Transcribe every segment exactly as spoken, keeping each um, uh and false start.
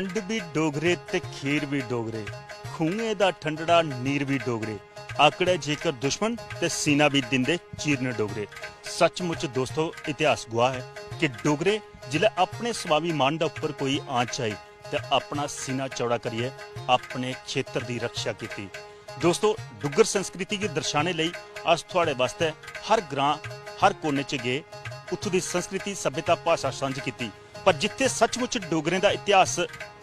खंड बी डोगरे ते खीर बी डोगरे, खूहें दा ठंडड़ा नीर बी डोगरे, आकड़ै जेकर दुश्मन ते सीना बी दिंदे चीरन डोगरे। सचमुच दोस्तो, इतिहास गुआह ऐ कि डोगरे जिसलै अपने स्वाभिमान दा उप्पर कोई आंच आई ते अपना सीना चौड़ा करियै अपने खेतर दी रक्षा कीती। दोस्तो, डुग्गर संस्कृति गी दर्शाने लेई अस थुआड़े वास्तै हर ग्रां, हर कोने च गे, उत्थूं दी संस्कृति, सभ्यता, भाशा सांझी कीती। पर जित्थै सचमुच डोगरें दा इतिहास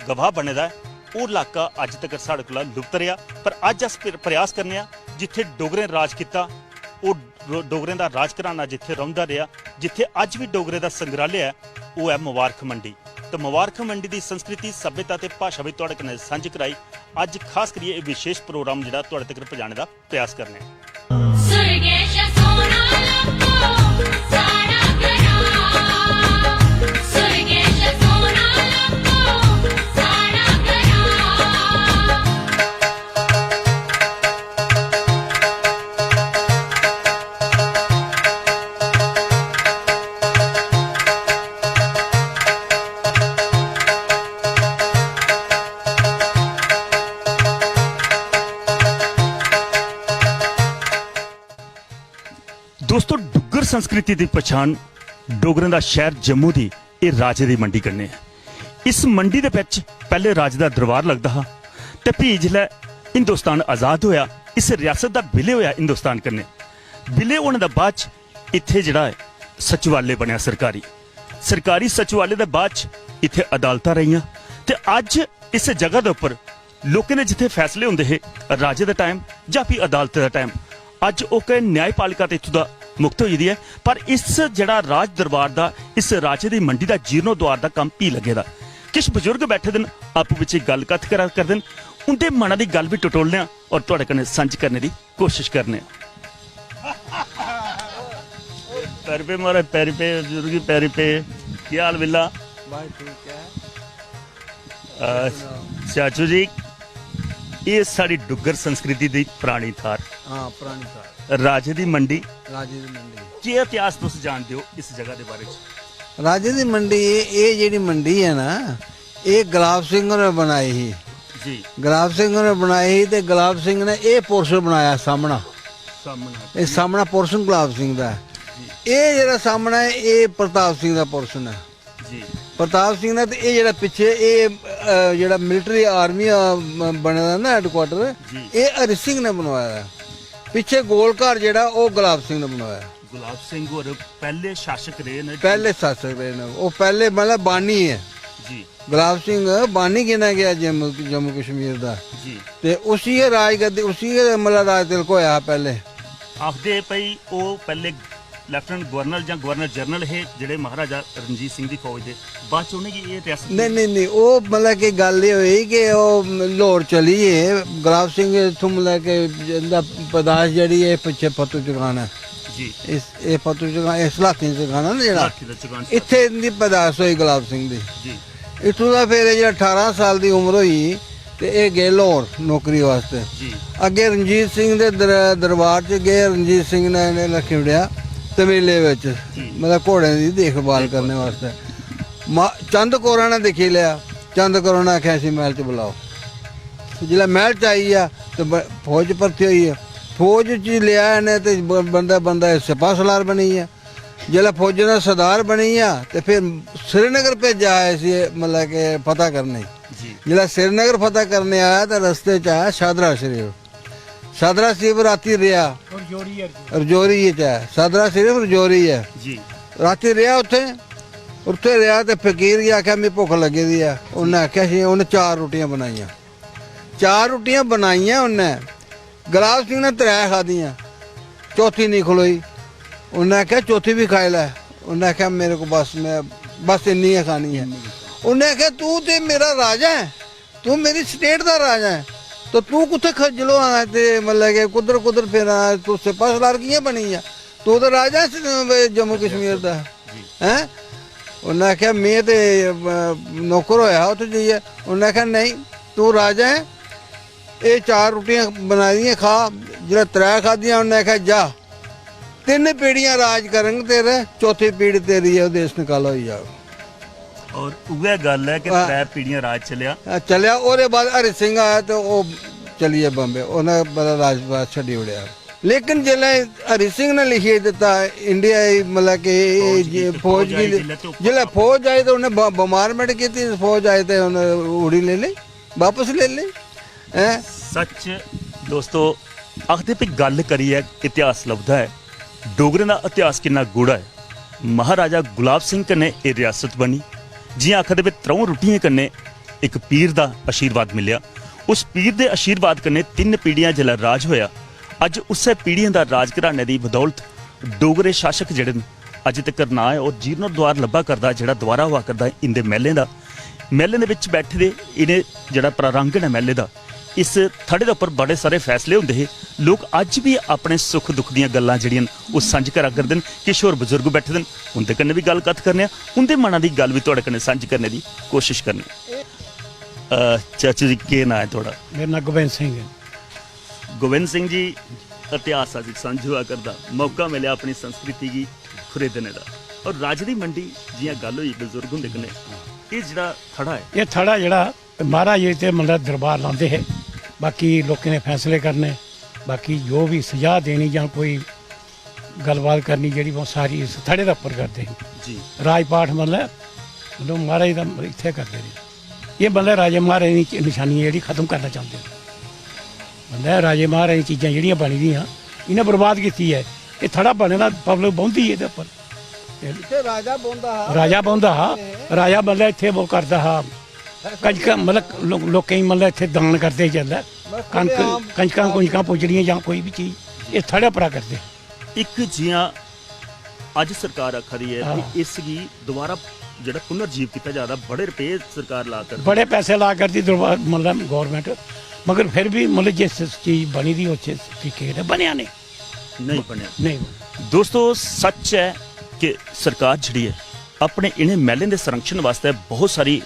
गवाह बने दा ऐ, ओह् लाका अज्ज तगर साढ़े कोला लुप्त रेहा। पर अज्ज अस प्र-, प्रयास करने आं, जित्थै डोगरें राज कीता, ओह् डो-, डोगरें दा राज घराना जित्थै रौंह्दा रेहा, जित्थै अज्ज बी डोगरें दा संग्रहालय ऐ, ओह् ऐ मुबारख मंडी। ते मुबारख मंडी दी संस्कृति, सभ्यता ते भाशा बी थुआढ़े कन्नै सांझी कराई। अज्ज खास करियै एह् विशेष प्रोग्राम जेह्ड़ा थुआढ़े तगर पजाने दा प्रयास करने आं। सुरगेश सोना लब्भो साढ़ा ग्रां। सुरगेश सोना लब्भो साढ़ा ग्रां। दोस्तो, डुग्गर संस्कृति दी पछान डोगरें दा शैह्र जम्मू दी एह् राजे दी मंडी कन्नै ऐ। इस मंडी दे बिच पैह्ले राजे दा दरबार लगदा हा ते फ्ही जिसलै हिंदुस्तान आजाद होआ, इस रियासत दा विलय होआ हिंदुस्तान कन्नै। विलय होने दे बाद च इत्थै जेह्ड़ा ऐ सचिवालय बनेआ सरकारी। सरकारी सचिवालय दे बाद च इत्थै अदालतां रेहियां ते अज्ज इस जगह दे उप्पर लोकें दे जित्थै फैसले होंदे हे राजे दे टाइम जां फ्ही अदालतें दे टाइम, अज्ज ओह् के न्यायपालिका ते इत्थूं दा मुक्त होई गेदी ऐ। पर इस जेह्ड़ा राज दरबार दा, इस राजे दी मंडी दा जीर्णोद्धार दा कम्म भी लग्गे दा। किश बजुर्ग बैठे दे न, आपूं बिच्चें गल्ल कत्थ करा करदे न, उं'दे मना दी गल्ल बी टटोलने आं और थुआढ़े कन्नै सांझी करने दी कोशिश करने आं। पैरी पे महाराज, पैरी पे, बजुर्ग जी, पैरी पे। केह् हाल बिल्ला? बस ठीक ऐ। अ, चाचू जी, एह् साढ़ी डुग्गर संस्कृति दी परानी थाह्र। हां, परानी थाह्र। राजे दी मंडी। राजे दी मंडी। केह् इतिहास तुस जानदे ओ इस जगह दे बारे च? राजे दी मंडी, एह्, एह् जेह्ड़ी मंडी ऐ ना, एह् गुलाब सिंह होरें बनाई ही। जी। गुलाब सिंह होरें बनाई ही ते गुलाब सिंह ने एह् पोर्शन बनाया सामना। सामना। एह् सामना पोर्शन गुलाब सिंह दा ऐ। जी। एह् जेह्ड़ा सामना ऐ, एह् प्रताप सिंह दा पोर्शन ऐ। जी। प्रताप सिंह ने ते एह् जेह्ड़ा पिच्छे एह्, अ, जेह्ड़ा मिलिटरी आर्मी, अ, म-, बने दा ना हेडक्वार्टर, जी। एह् हरि सिंह ने बनवाए दा ऐ। पिच्छे गोल घर जेह्ड़ा ओह् गुलाब सिंह ने बनवाया। गुलाब सिंह होर पैह्ले शासक रेह् न जी। पैह्ले शासक रेह् न। ओह् पैह्ले मतलब बानी ऐ। जी। गुलाब सिंह बानी गिनेआ गेआ जम्मू, जम्मू कश्मीर दा। जी। ते उसी गै राजगद्दी, उसी गै मतलब राज तिलक होआ हा पैह्ले। आखदे भई ओह् पैह्ले लेफ्टिनेंट गवर्नर जां गवर्नर जनरल हे जेह्ड़े महाराजा रणजीत सिंह दी फौज दे, बाद च उ'नेंगी एह् रियासत नेईं, नेईं, नेईं, ओह् मतलब कि गल्ल एह् होई कि ओह् लाहौर चली गे, गुलाब सिंह इत्थूं मतलब कि इं'दा पैदाश जेह्ड़ी ऐ पिच्छे फतू चौहान ऐ। जी। इस, एह् फतू चौहान, एह् सलाती चौहान ऐ ना जेह्ड़ा, सलाती दा चौहान। इत्थै इं'दी पैदाश होई गुलाब सिंह दी। जी। इत्थूं दा फिर एह् जेह्ड़ा ठारां साल दी उम्र होई ते एह् गे लाहौर नौकरी वास्तै। जी। अग्गें रणजीत सिंह दे दर-, दरबार च गे, रणजीत सिंह ने इ'नें रक्खी ओड़ेआ तबेले बिच, जी। मतलब घोड़ें दी देखभाल करने वास्तै। मा-, चंद कौरा ने दिक्खी लेआ, चंद कौरा ने आखेआ, "इसी मैह्ल च बुलाओ।" जिसलै मैह्ल च आई गेआ ते ब-, फौज च भर्थी होई गेआ। फौज च लेआ इ'नें ते ब-, बंदा, बंदा सिपह सलार बनी गेआ। जिसलै फौजें दा सरदार बनी गेआ ते फिर श्रीनगर भेजेआ इसी, मतलब कि फतह करने गी। जी। जिसलै श्रीनगर फतह करने आया ते रस्ते च आया शादरा शरीफ। शादरा शरीफ रातीं रेहा। रजौरी ऐ, रजौरी। रजौरी च ऐ। शादरा शरीफ रजौरी ऐ। जी। रातीं रेहा उत्थें। उत्थें रेहा ते फकीर गी आखेआ, "मिगी भुक्ख लग्गी दी ऐ।" उन्नै आखेआ, "छी।" उन्नै चार रुट्टियां बनाइयां। चार रुट्टियां बनाइयां उन्नै। गुलाब सिंह ने त्रै खादियां, चौथी निं खलोई। उन्नै आखेआ, "चौथी बी खाई लै।" उन्नै आखेआ, "मेरे को बस, में बस इन्नी गै खानी ऐ।" उन्नै आखेआ, "तू ते मेरा राजा ऐ, तू मेरी स्टेट दा राजा ऐ, तो तू कुत्थै खज्जल होआ दा ते मतलब कि कुद्धर कुद्धर फिरा दा, तू सिपह सलार कि'यां बनी गेआ? तू ते राजा ऐ स-, जम्मू कश्मीर दा।" जी। हैं? उन्नै आखेआ, "में ते, अ, नौकर होया हा उत्थै जाइयै।" उन्नै आखेआ, "नेईं, तू राजा ऐ, एह् चार रुट्टियां बनाई दियां, खा।" जिसलै त्रै खाद्धियां, उन्नै आखेआ, "जा, तिन्न पीढ़ियां राज करङ तेरे, चौथी पीढ़ी तेरी ऐ, ओह् देश नकाला होई जाग।" और उ'ऐ गल्ल ऐ कि हां। त्रै पीढ़ियां राज चलेआ। हां, चलेआ। ओह्दे बाद हरि सिंह आया ते ओह् चली गे बम्बे, उ'नें बड़ा राज, राज छड्डी ओड़ेआ। लेकिन जिसलै हरि सिंह ने लिखियै दित्ता इंडिया गी, मतलब कि एह् फौज गी, जे-, ते फौज फौज आई गी, जिसलै ते जिसलै फौज आई ते उ'नें ब-, bombardment कीती, फौज आई ते उ'नें उड़ी लेई लेई, बापस लेई लेई। हैं? सच दोस्तो, आखदे भी गल्ल करियै इतिहास लभदा ऐ। डोगरें दा इतिहास किन्ना गूढ़ा ऐ। महाराजा गुलाब सिंह कन्नै एह् रियासत बनी। जि'यां आखदे भी त्र'ऊं रुट्टियें कन्नै इक पीर दा आशीर्वाद मिलेआ। उस पीर दे आशीर्वाद कन्नै तिन्न पीढ़ियां जिसलै राज होएआ, अज्ज उस्सै पीढ़ियें दा राजघराने दी बदौलत डोगरे शासक जेह्ड़े न, अज्ज तक्कर नांऽ ऐ और जीर्णोद्धार लब्भा करदा, जेह्ड़ा दोबारा होआ करदा इं'दे मैह्लें दा। मैह्लें दे बिच बैठे दे इ'नें जेह्ड़ा प्रांगण ऐ मैह्ले दा, इस थड़े दे उप्पर बड़े सारे फैसले होंदे हे। लोक अज्ज बी अपने सुख दुख दियां गल्लां जेह्ड़ियां न, ओह् सांझ करा करदे न। किश होर बजुर्ग बैठे दे न, उं'दे कन्नै बी गल्ल कत्थ करने आं, उं'दे मना दी गल्ल बी थुआढ़े कन्नै सांझ करने दी कोशिश करने आं। अ, चाचू जी, केह् नांऽ ऐ थुआढ़ा? मेरा नांऽ गोबिंद सिंह ऐ। गोबिंद सिंह जी, इतिहास अज्ज सांझ होआ करदा, मौका मिलेआ अपनी संस्कृति गी खरीदने दा। और राजे दी मंडी, जि'यां गल्ल होई बजुर्ग हुंदे कन्नै, एह् जेह्ड़ा थड़ा ऐ, एह् थड़ा जेह्ड़ा महाराज जी ते मतलब दरबार लांदे हे, बाकी लोकें दे फैसले करने, बाकी जो बी सजाह् देनी जां कोई गल्लबात करनी जेह्ड़ी, ओह् सारी इस थड़े दे उप्पर करदे हे। जी। राजपाठ मतलब, मतलब महाराज दा इत्थै करदे रेह्। एह् मतलब राजे महाराजें दी निशानी ऐ जेह्ड़ी खत्म करना चांह्दे न। मतलब राजे महाराजें दी चीजां जेह्ड़ियां बनी दियां, इ'नें बर्बाद कीती ऐ। एह् थड़ा बने दा, पब्लिक बौंह्दी एह्दे उप्पर। इत्थै राजा बौंह्दा हा। राजा बौंह्दा हा। राजा मतलब इत्थै ओह् करदा हा। कंजकां मतलब लो-, लोकें गी मतलब इत्थै दान करदे जेल्लै, बस कनक, खु'ल्ले आम कंजकां, कुंजकां पुज्जनियां जां कोई बी चीज, एह् थड़े उप्परा करदे। इक जि'यां अज्ज सरकार आखा दी ऐ हां। कि इस गी दोबारा जेह्ड़ा पुनर्जीव कीता जा दा, बड़े रपेऽ सरकार ला करदी बड़े ऐ। पैसे ला करदी दरबार, मतलब गौरमेंट, मगर फिर बी मतलब जिस चीज बनी दी उस तरीके कन्नै बनेआ नेईं। नेईं बनेआ। नेईं बनेआ। दोस्तो, सच्च ऐ कि सरकार जेह्ड़ी ऐ, अपने इ'नें मैह्लें दे संरक्षण वास्तै बहुत सारी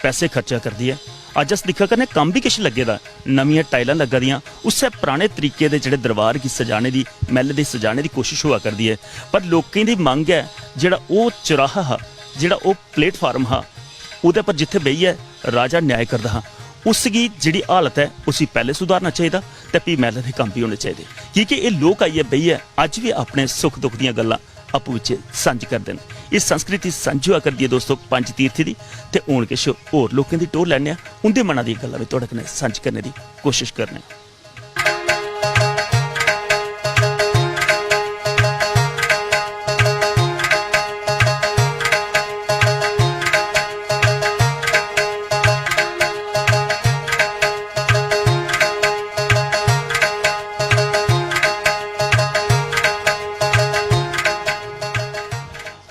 पैसे खर्चा करदी ऐ। अज्ज अस दिक्खा करने कम्म बी किश लग्गे दा, नमियां टाइलां लग्गा दियां, उस्सै पराने तरीके दे जेह्ड़े दरबार गी सजाने दी, मैह्ल दी सजाने दी कोशिश होआ करदी ऐ। पर लोकें दी मंग ऐ, जेह्ड़ा ओह् चौराहा हा, जेह्ड़ा ओह् प्लेटफार्म हा, ओह्दे पर जित्थै बेहियै राजा न्याय करदा हा, उसगी जेह्ड़ी हालत ऐ, उसी पैह्ले सुधारना चाहिदा ते फ्ही मैह्ल दे कम्म बी होने चाहिदे। की के एह् लोक आइयै बेहियै अज्ज बी अपने सुख दुख दियां गल्लां आपूं बिच्चें सांझ करदे न। एह् संस्कृति सांझी होआ करदी ऐ दोस्तो पंज तीर्थ दी। ते हून किश होर लोकें दी टोर लैने आं, उं'दे मना दियां गल्लां बी थुआढ़े कन्नै सांझ करने दी कोशिश करने आं।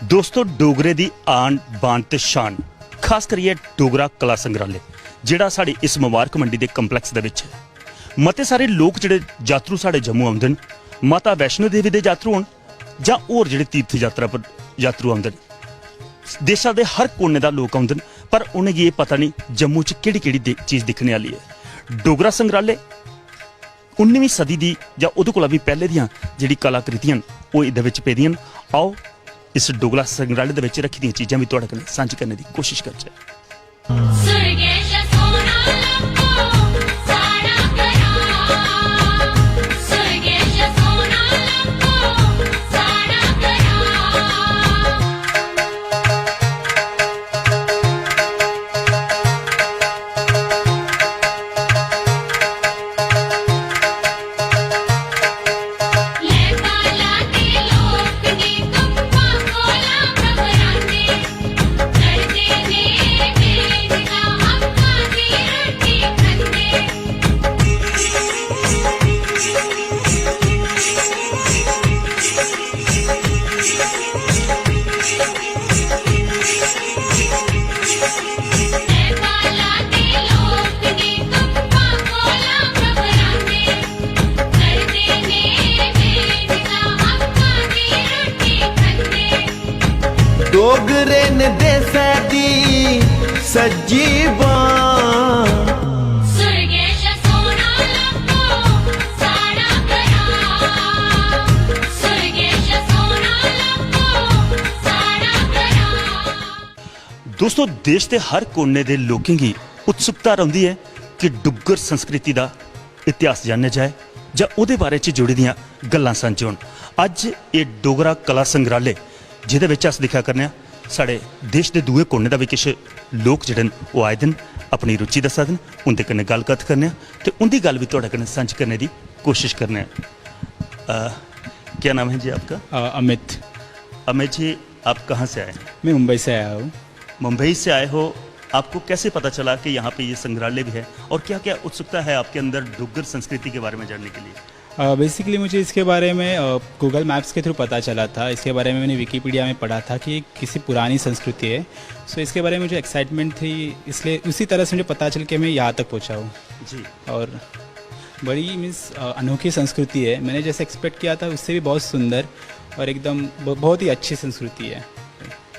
दोस्तो, डोगरे दी आन, बान ते शान, खास करियै डोगरा कला संग्रहालय, जेह्ड़ा साढ़ी इस मुबारक मंडी दे complex दे बिच ऐ। मते सारे लोक जेह्ड़े जातरू साढ़े जम्मू औंदे न, माता वैष्णो देवी दे जातरू होन जां होर जेह्ड़े तीर्थ यात्रा पर जातरू औंदे न, देशा दे हर कोने दा लोक औंदे न, पर उ'नेंगी एह् पता नेईं जम्मू च केह्ड़ी-केह्ड़ी दे-, चीज दिक्खने आह्ली ऐ। डोगरा संग्रहालय उन्नीवीं सदी दी जां ओह्दे कोला बी पैह्ले दियां जेह्ड़ी कलाकृतियां न, ओह् एह्दे बिच पेदियां न। आओ, इस डोगरा संग्रहालय दे बिच रक्खी दियां चीजां बी थुआढ़े कन्नै सांझी करने दी कोशिश करचै। सुरगेश सोना लब्भो, साढ़ा घरा। सुरगेश सोना लब्भो, साढ़ा घरा। डोगरे न देसै दी सज्जी बांह्। सुरगेश सोना लब्भो, साढ़ा घरा। सुरगेश सोना लब्भो, साढ़ा घरा। दोस्तो, देश दे हर कोने दे लोकें गी उत्सुकता रौंह्दी ऐ कि डुग्गर संस्कृति दा इतिहास जानेआ जाए जां ओह्दे बारे च जुड़ी दियां गल्लां सांझे होन। अज्ज एह् डोगरा कला संग्रहालय, जेह्दे बिच अस दिक्खा करने आं, साढ़े देश दे दूए कोने दा बी किश लोक जेह्ड़े न, ओह् आए दे न, अपनी रुचि दस्सा दे न, उं'दे कन्नै गल्ल कत्थ करने आं ते उं'दी गल्ल बी थुआढ़े कन्नै सांझी करने दी कोशिश करने आं। अ, क्या नाम है जी आपका? अ, अमित। अमित जी, आप कहाँ से आए हैं? मैं मुंबई से आया हूँ। मुंबई से आए हो, आपको कैसे पता चला कि यहाँ पे ये संग्रहालय भी है और क्या-क्या उत्सुकता है आपके अंदर डुग्गर संस्कृति के बारे में जानने के लिए? अ, बेसिकली मुझे इसके बारे में, अ, गूगल मैप्स के थ्रू पता चला था। इसके बारे में मैंने विकिपीडिया में पढ़ा था कि ये किसी पुरानी संस्कृति है। सो इसके बारे में मुझे एक्साइटमेंट थी, इसलिए उसी तरह से मुझे पता चल के मैं यहाँ तक पहुँचा हूँ। जी। और बड़ी, मीन्स, अ, अनोखी संस्कृति है। मैंने जैसे एक्सपेक्ट किया था, उससे भी बहुत सुंदर और एकदम ब-, बहुत ही अच्छी संस्कृति है।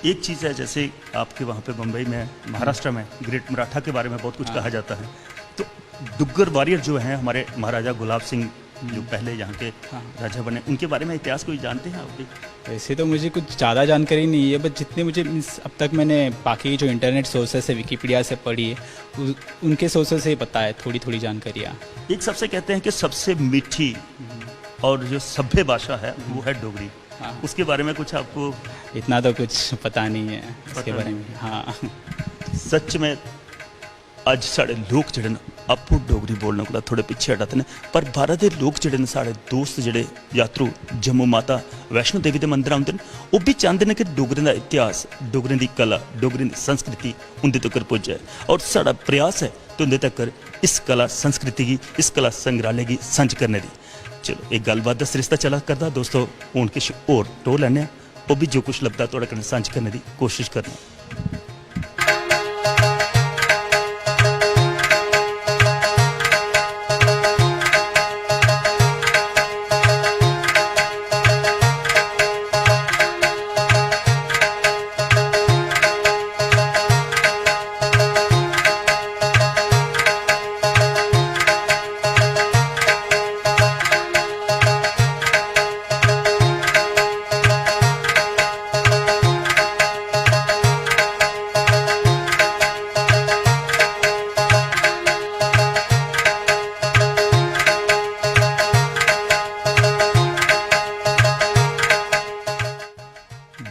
एक चीज़ है, जैसे आपके वहाँ पे बंबई में, महाराष्ट्र में ग्रेट मराठा के बारे में बहुत कुछ हाँ। कहा जाता है, तो डुग्गर वॉरियर जो हैं हमारे महाराजा गुलाब सिंह, जो हम्म। पहले यहाँ के हाँ। राजा बने, उनके बारे में इतिहास कोई जानते हैं आप भी? वैसे तो मुझे कुछ ज़्यादा जानकारी नहीं है, बट जितने मुझे, मीन्स, अब तक मैंने बाकी जो इंटरनेट सोर्सेस है, विकिपीडिया से पढ़ी है, उ-, उनके सोर्सेस से ही पता है, थोड़ी थोड़ी जानकारियाँ। एक सबसे कहते हैं कि सबसे मीठी हम्म। और जो सभ्य भाषा है, वो हम्म। है डोगरी। हाँ। उसके बारे में कुछ आपको? इतना तो कुछ पता नहीं है इसके पता बारे नहीं। में। हाँ। सच में अज्ज साढ़े लोक जेह्ड़े न, आपूं डोगरी बोलने कोला थोह्ड़े पिच्छे हटा दे न, पर बाह्रा दे लोक जेह्ड़े न, साढ़े दोस्त जेह्ड़े यात्रु जम्मू माता वैष्णो देवी दे मंदर औंदे न, ओह् बी चांह्दे न कि डोगरें दा इतिहास, डोगरें दी कला, डोगरें दी संस्कृति उं'दे तगर पुज्जै। और साढ़ा प्रयास ऐ कि उं'दे तगर इस कला संस्कृति गी, इस कला संग्रहालय गी सांझ करने दी। चलो, एह् गल्लबात दा सरिस्ता चला करदा। दोस्तो, हून किश होर टोह् लैन्ने आं, ओह् बी जो कुछ लभदा थुआढ़े कन्नै सांझ करने दी कोशश करने आं।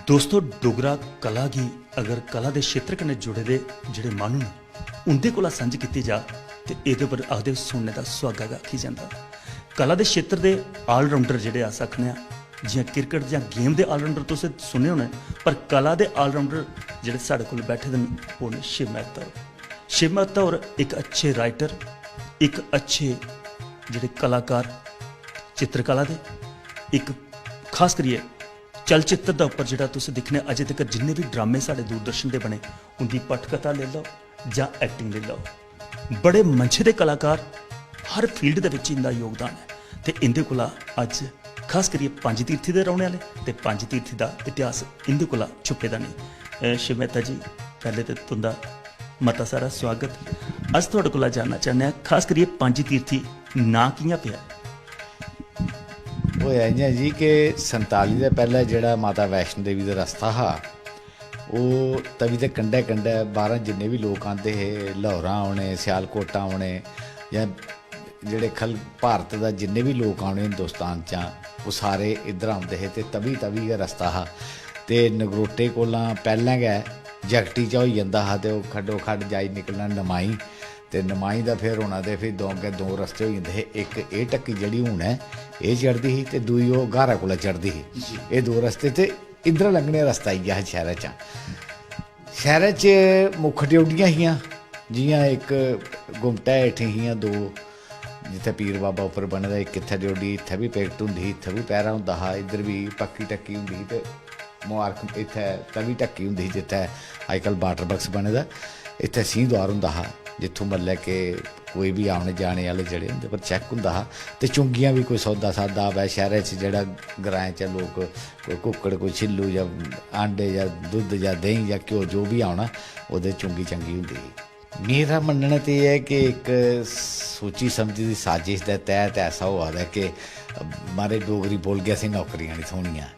दोस्तो, डोगरा कला गी अगर कला दे क्षेत्र कन्नै जुड़े दे जेह्ड़े माह्नू न, उं'दे कोला संझ कीती जा ते एह्दे पर आखदे सुनने दा सुहागा गै आखी जंदा। कला दे क्षेत्र दे ऑलराउंडर जेह्ड़े अस आखने आं, जि'यां क्रिकेट जां गेम दे ऑलराउंडर तुस सुने होने, पर कला दे ऑलराउंडर जेह्ड़े साढ़े कोल बैठे दे न, ओह् न शिव मेहता होर। शिव मेहता होर इक अच्छे राइटर, इक अच्छे जेह्ड़े कलाकार, चित्रकला दे, इक खास करियै चलचित्र दे उप्पर जेह्ड़ा तुस दिक्खने, अजें तगर जिन्ने बी ड्रामे साढ़े दूरदर्शन दे बने, उं'दी पटकथा लेई लैओ जां एक्टिंग लेई लैओ, बड़े मंझे दे कलाकार हर फील्ड दे बिच इं'दा योगदान ऐ। ते इं'दे कोला अज्ज खास करियै पंज तीर्थी दे रौह्ने आह्ले ते पंज तीर्थी दा इतिहास इं'दे कोला छुपे दा नेईं। अ, शिव मेहता जी, पैह्ले ते तुं'दा मता सारा स्वागत। अस थुआढ़े कोला जानना चाह्न्ने आं, खास करियै पंज तीर्थी नांऽ कि'यां पेआ? होआ इ'यां जी कि संताली दे पैह्लें जेह्ड़ा माता वैष्णो देवी दा रस्ता हा, ओह् तवी दे कंढै कंढै बाह्रा जिन्ने बी लोक आंदे हे, लाहौरा औने, सियालकोटा औने, जां जेह्ड़े खल भारत दा जिन्ने बी लोक औने हिंदुस्तान चा, ओह् सारे इद्धर औंदे हे ते तवी तवी गै रस्ता हा। ते नगरोटे कोला पैह्लें गै जगटी चा होई जंदा हा ते ओह् खड्डो खड्ड जाई निकलना नमाई, ते नमाई दा फिर होना ते फिर दो अग्गें दो रस्ते होई जंदे हे। इक एह् ढक्की जेह्ड़ी हून ऐ, एह् चढ़दी ही ते दूई ओह् ग्हारा कोला चढ़दी ही। एह् दो रस्ते ते इद्धरा लंघने दा रस्ता इ'यै हा शैह्रै चा। शैह्रै च मुक्ख ड्योढियां हियां, जि'यां इक गुमटै हेठ हियां दो, जित्थै पीर बाबा उप्पर बने दा, इक इत्थै ड्योढी, इत्थै बी पिकट होंदी ही, इत्थै बी पैह्रा होंदा हा, इद्धर बी पक्की टक्की होंदी ही ते मुबारक इत्थै तवी ढक्की होंदी ही जित्थै अजकल वाटर बक्स बने दा, इत्थै सिंह द्वार होंदा हा, जित्थूं मतलब कि कोई बी औने जाने आह्ले जेह्ड़े उं'दे पर चैक होंदा हा। ते चुंगियां बी कोई सौदा सादा आवै शैह्रै च, जेह्ड़ा ग्राएं च लोक कोई कुक्कड़, कोई छिल्लू जां आंडे जां दुद्ध जां देहीं जां घ्यो जो बी औना, ओह्दे चुंगी चंगी होंदी ही। मेरा मन्नना ते एह् ऐ कि इक सोची समझी दी साजिश दे तैह्त ऐसा होआ दा ऐ कि म्हाराज डोगरी बोलगे असें नौकरियां निं थ्होनियां।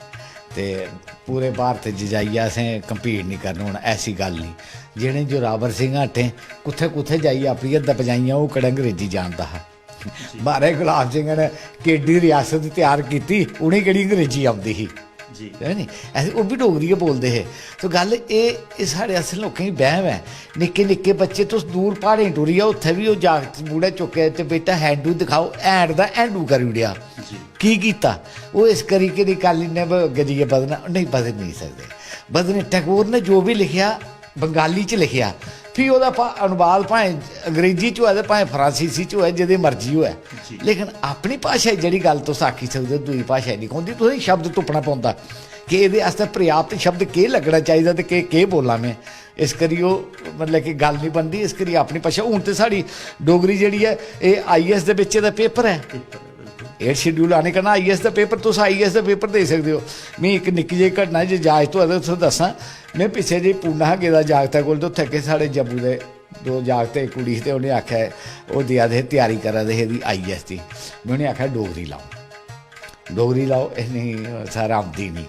ते पूरे भारत च जाइयै असें कम्पीट निं करना होना, ऐसी गल्ल निं। जेह्ड़े जोरावर सिंह हट्टें कुत्थै कुत्थै जाइयै अपनी हद्दां पजाइयां, ओह् केह्ड़ा अंग्रेजी जानदा हा। महाराज गुलाब सिंह ने केडी रियासत त्यार कीती, उ'नेंगी केह्ड़ी अंग्रेजी औंदी ही? जी। है नी? ऐसे ओह् बी डोगरी गै बोलदे हे। तो गल्ल एह्, एह् साढ़े असें लोकें गी बैह्म ऐ। निक्के निक्के बच्चे, तुस दूर प्हाड़ें टुरी जाओ, उत्थै बी ओह् जागत मूड़ै चुक्के ते बेटा हैंडू दिखाओ, हैंड दा हैंडू करी ओड़ेआ। जी। की कीता? ओह् इस करी कि निं, कल इन्नै ब-, अग्गें जाइयै बधना, नेईं, बधी नेईं सकदे। बधने, टैगोर ने जो बी लिखेआ, बंगाली च लिखेआ, फ्ही ओह्दा भा-, अनुवाद भाएं अंग्रेजी च होऐ ते भाएं फ्रांसीसी च होऐ, जेह्दी मर्जी होऐ। जी। लेकिन अपनी भाशा च जेह्ड़ी गल्ल तुस आखी सकदे ओ, दूई भाशा च निं होंदी। तुसें शब्द तुप्पना पौंदा कि एह्दे आस्तै पर्याप्त शब्द केह् लग्गना चाहिदा ते केह्, केह् बोल्लां में। इस करी ओह्, मतलब कि गल्ल निं बनदी। इस करी अपनी भाशा, हून ते साढ़ी डोगरी जेह्ड़ी ऐ, एह् आईएएस दे बच्चे दा पेपर ऐ। पेपर ऐ, बिल्कुल। एट्थ शेड्यूल आने कन्नै आईएएस दा पेपर, तुस आईएएस दा पेपर देई सकदे ओ। मी इक निक्की जेही घटना, जे इजाजत होऐ ते तुसें दस्सां। में पिच्छे जेही पुणे हा गेदा जागतै कोल, ते उत्थै अग्गें साढ़े जम्मू दे दो जागत, इक कुड़ी ही, ते उ'नें आखेआ, ओह् देआ दे हे, त्यारी करा दे हे एह्दी आईएएस दी। में उ'नें आखेआ, "डोगरी लाओ, डोगरी लाओ।" "एह् नेईं, सर, औंदी निं।"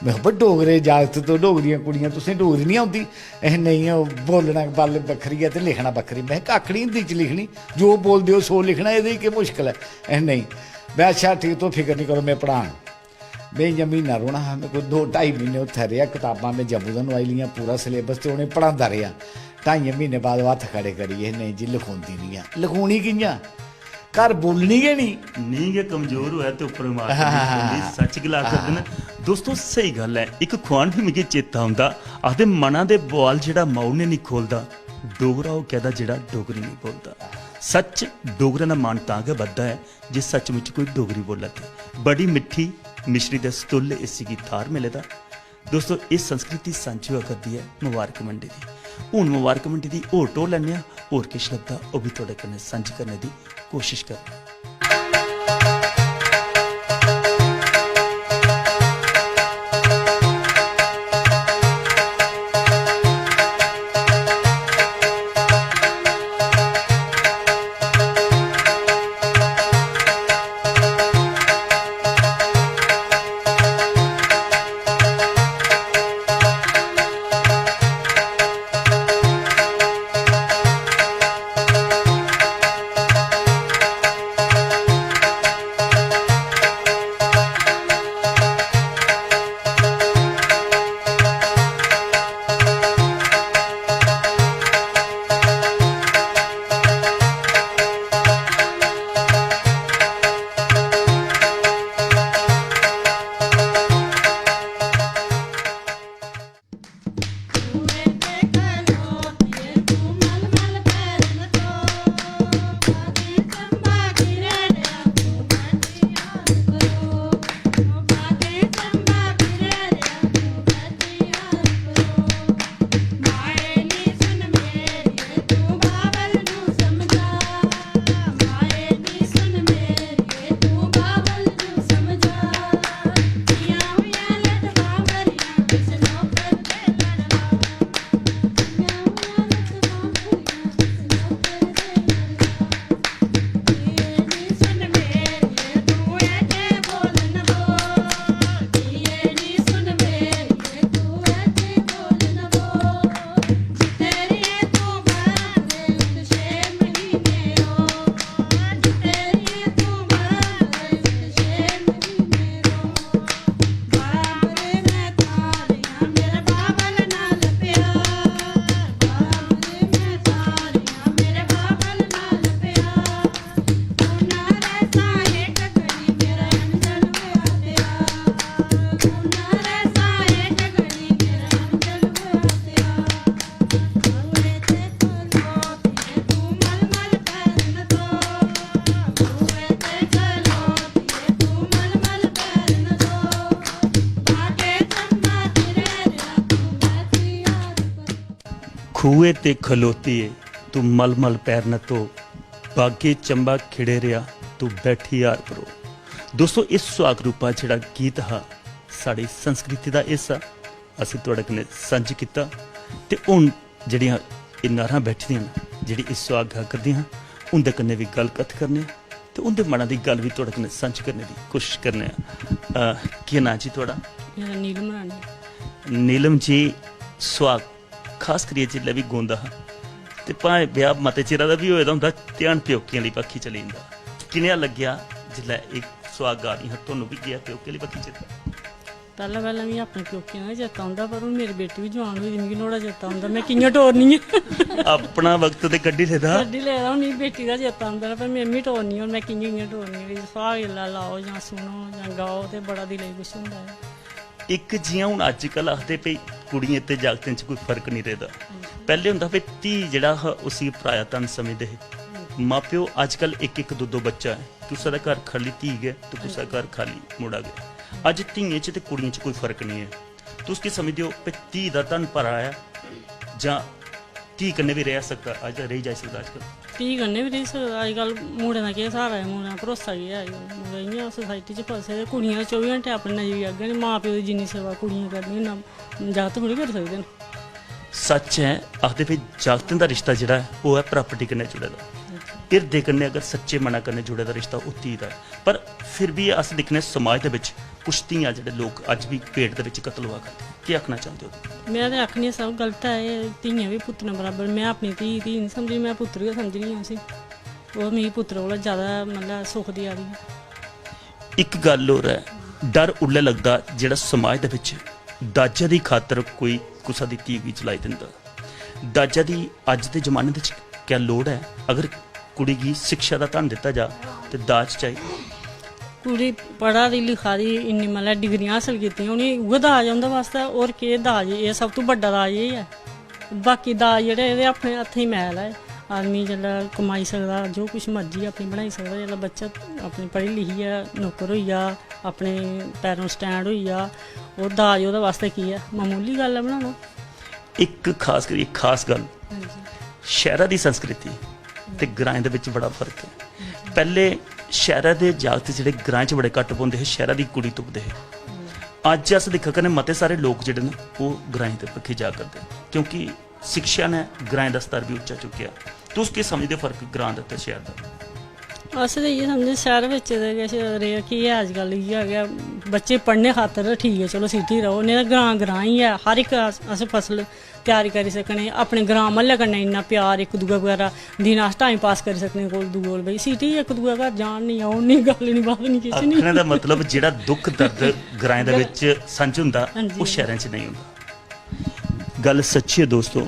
में आखेआ, "पर डोगरे जागत, तुस डोगरियां कुड़ियां, तुसें डोगरी निं औंदी?" "एह् नेईं, ओह् बोलना गल्ल बक्खरी ऐ ते लिखना बक्खरी।" में आखेआ, "कक्ख निं, हिंदी च लिखनी, जो बोलदे ओ सो लिखना, एह्दे च केह् मुश्कल ऐ?" "एह् नेईं।" में, "अच्छा, ठीक, तुस फिकर निं करो, में पढ़ाङ।" में इ'यां म्हीना रौह्ना हा, में कोई दो ढाई म्हीने उत्थै रेहा, कताबां में जम्मू दा नोआई लेइयां, पूरा सलेबस ते उ'नें पढ़ांदा रेहा। ढाइयें म्हीने बाद ओह् हत्थ खड़े करियै, "नेईं जी, लखोंदी निं ऐ।" "लखोनी कि'यां? घर बोलनी गै निं।" नेईं गै कमजोर होऐ ते उप्पर मार करनी पौंदी। सच्च गला करदे न। दोस्तो, स्हेई गल्ल ऐ। इक खुआन बी मिगी चेता औंदा, आखदे, "मना दे बुआल जेह्ड़ा माऊ ने निं खोलदा, डोगरा ओह् कैह्दा जेह्ड़ा डोगरी निं बोलदा।" सच्च, डोगरें दा मान तां गै बधदा ऐ जे सचमुच कोई डोगरी बोल्ला दे। बड़ी मिट्ठी मिश्री दे सतुल्ल इसी गी थाह्र मिले दा। दोस्तो, एह् संस्कृति सांझी होआ करदी ऐ मबारक मंडी दी। हून मबारक मंडी दी होर टोह् लैन्ने आं, होर किश लभदा ओह् बी थुआढ़े कन्नै सांझी करने दी कोशश करने आं। खूहे ते खलोती ऐ तू मलमल पैर न धो, बागे चंबा खिड़े रेहा तू बैठी हार परो। दोस्तो, इस सुहाग रूपा जेह्ड़ा गीत हा, साढ़ी संस्कृति दा हिस्सा, असें थुआढ़े कन्नै सांझी कीता। ते हून जेह्ड़ियां एह् नारां बैठी दियां न, जेह्ड़ी इस सुहाग गा करदियां हां, उं'दे कन्नै बी गल्ल कत्थ करने आं ते उं'दे मना दी गल्ल बी थुआढ़े कन्नै सांझी करने दी कोशश करने आं। अ, केह् नांऽ जी थुआढ़ा? नीलम रानी। नीलम जी, सुहाग खास करियै जिसलै बी गौंदा हा ते भाएं ब्याह मते चिरा दा बी होए दा होंदा, ध्यान प्योकियें आह्ली बक्खी चली जंदा। किनेहा लग्गेआ जिसलै एह् सुहाग गा दियां हां, तुहानू बी गेआ प्योके आह्ली बक्खी चेता? पैह्लें पैह्लें मिगी अपने प्योकियें दा चेता औंदा, पर हून मेरी बेटी बी जवान होई दी, मिगी नुहाड़ा चेता औंदा, में कि'यां टोरनी ऐ? अपना वक्त ते कड्ढी लेदा। कड्ढी लेदा, हून मिगी बेटी दा चेता औंदा, पर में मी टोरनी, हून में कि'यां कि'यां टोरनी? भाई, सुहाग जेल्लै लाओ जां सुनो जां गाओ, ते बड़ा दिलै गी खुश होंदा ऐ। इक, जियां हून अज्जकल आखदे भई कुड़ियें ते जागतें च कोई फर्क निं रेह्दा। पैह्लें होंदा हा भई धी जेह्ड़ा हा, उसी पराया धन समझदे हे। मां प्यो अज्जकल इक इक दो दो बच्चा ऐ, कुसै दा घर खाल्ली धी गै ते कुसै दा घर खाल्ली मुड़ा गै। अज्ज धियें च ते कुड़ियें च कोई फर्क निं ऐ। तुस केह् समझदे ओ भई धी दा धन पराया ऐ जां धी कन्नै बी रेही सकदा, अज्ज रेही जाई सकदा अज्जकल? धी कन्नै बी रेही सकदा। अज्जकल मुड़ें दा केह् स्हारा ऐ, मुड़ें दा भरोसा केह् ऐ अज्जकल? मुड़े इ'यां सोसाइटी च फसे दे, कुड़ियां चौबी घैंटे अपने नजरी अग्गें न, मां प्यो दी जिन्नी सेवा कुड़ियां करदियां, इन्ना जागत थोड़ी करी सकदे न। सच्च ऐ, आखदे भई जागतें दा रिश्ता जेह्ड़ा ऐ, ओह् ऐ प्रापर्टी कन्नै जुड़े दा। हिरदे कन्नै अगर सच्चे मना कन्नै जुड़े दा रिश्ता, ओह् धी दा ऐ। पर फिर बी अस दिक्खने समाज दे बिच कुछ धियां जेह्ड़े लोक अज्ज बी पेट दे बिच कत्ल होआ करदे। केह् आखना चांह्दे ओ? में ते आखनी सब गलत ऐ, एह् धियां बी पुत्तरें बराबर। में अपनी धी, धी निं समझनी, में पुत्तर गै समझनी आं उसी। ओह् मिगी पुत्तरै कोला जैदा, मतलब, सुख देआ दी ऐ। इक गल्ल होर ऐ, डर उल्लै लगदा जेह्ड़ा समाज दे बिच दाजै दी खातर कोई कुसै दी धी गी जलाई दिंदा। दाजै दी अज्ज दे जमाने दे च क्या लोड़ ऐ? अगर कुड़ी गी शिक्षा दा धन दित्ता जा ते दाज चाहिदा? कुड़ी पढ़ा दी लिखा दी, इन्नी मतलब डिग्रियां हासल कीतियां, उ'नेंगी उ'ऐ दाज ऐ उं'दे बास्तै। होर केह् दाज? एह् सब तों बड्डा दाज एह् ऐ। बाकी दाज जेह्ड़े, एह्दे अपने हत्थें दी मैल ऐ। आदमी जेल्लै कमाई सकदा, जो कुछ मर्जी अपनी बनाई सकदा, जेल्लै बच्चा अपनी पढ़ी लिखियै नौकर होई जा, अपने पैरों स्टैंड होई जा, ओह् दाज ओह्दे बास्तै केह् ऐ? मामूली गल्ल ऐ बनाना। इक खास करियै खास गल्ल, शैह्रा दी संस्कृति ते ग्राएं दे बिच बड़ा फर्क ऐ। पैह्ले शैह्रा दे जागत जेह्ड़े ग्राएं च बड़े घट्ट पौंदे हे, शैह्रा दी कुड़ी तुपदे हे। अज्ज अस दिक्खा करने मते सारे लोक जेह्ड़े न, ओह् ग्राएं दे बक्खी जा करदे, क्योंकि शिक्षा ने ग्राएं दा स्तर बी उच्चा चुक्केआ। तुस केह् समझदे ओ फर्क ग्रां दा ते शैह्र दा? अस ते इ'यै समझदे, शैह्र बिच्च ते किश रेहा केह् ऐ, अज्जकल इ'यै गै, बच्चे पढ़ने खातर ठीक ऐ, चलो सिटी र'वो, नेईं ते ग्रां ग्रां ही ऐ। हर इक अस, अस फसल त्यारी करी सकने, अपने ग्रां म्हल्ले कन्नै इन्ना प्यार इक दूए बगैरा, दिन अस टाइम पास करी सकने कोल दूए कोल। भाई सिटी इक दूए घर जान निं, औन निं, गल्ल निं, बात निं, किश निं। आखने दा मतलब जेह्ड़ा दुख दर्द ग्राएं दे बिच संझ होंदा, हां जी। ओह् शैह्रें च नेईं होंदा। गल्ल सच्ची ऐ दोस्तो,